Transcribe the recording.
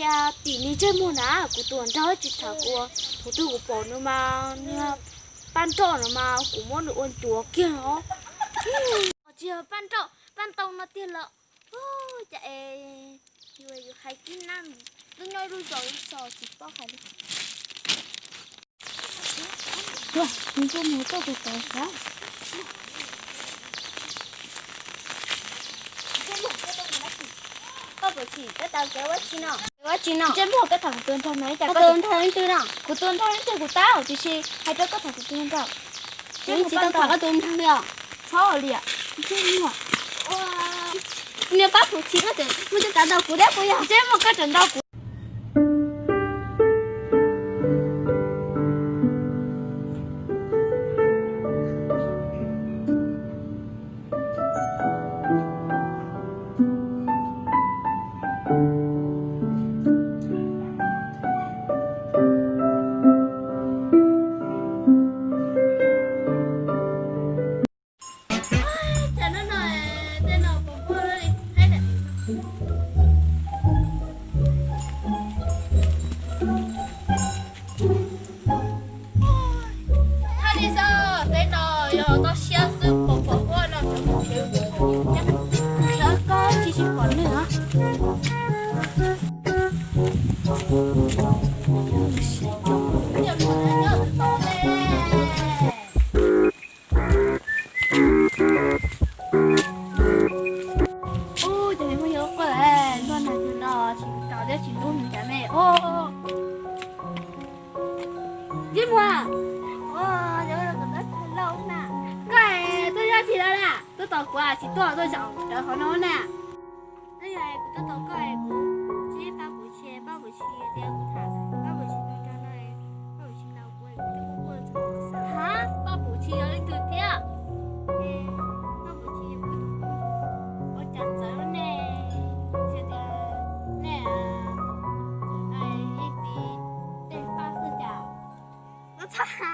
Tias tim niag ntsej muag na, kuv tus nraug tsis tham kuv, thaum twg kuv pom nws mas niag paj nroj no mas kuv muab nws ua ncuav kiag os. Tsis yog paj nroj, paj ntoo no tiag los. Cas es yus hais tib nab, twb nyob ib lub zos ib txog tsis paub hais li. Ntsej muag koj tus tod sav. Koj puas tsim koj tau kev ua tsi no? Ua tsi no? Ntsej muag koj tham kuv tus nraug no ib, koj tus nraug leej twg no? Kuv tus nraug leej twg kuv tau, tiam sis hais rau koj tham kuv tus nraug. Ntsej muag tsis tau tham koj tus nraug li os. Txhob liam. Ntsej muag. Niag pab puv txhis koj tseem muaj coj kav ntaus kuv thiab puas yog? Ntsej muag koj tseem ntaus kuv. Thaj li xwb, teb no yog toj siab xwb, pom pom huab no cov mus tsev mus. Cov koj tsis tsis pom nws os. Ub, cov me muaj yau quaj, ntuj nag no tsis tau thiab tsis hlub nws cas me. Ntsej muag, koj tuaj zaj tsis lawm na, tuaj zaj tsis lawm na, tuaj tos kuv tsis tuaj, tuaj zaum rawv qhov no na. Twb yog kuv tuaj tos koj es kuv tsis pab kuv tsis, pab kuv tsis tias kuv tham, pab kuv tsis tus nraug no, pab kuv tsis ntaus kuv, kuv twb quaj quaj txog kuv xav. Ha, pab kuv tsis yog leej twg thiab? Pab kuv tsis yog kuv tus, ua cas txawv nej, tsis tias nej ib tis tej pab xwb cas. Ua txhaj.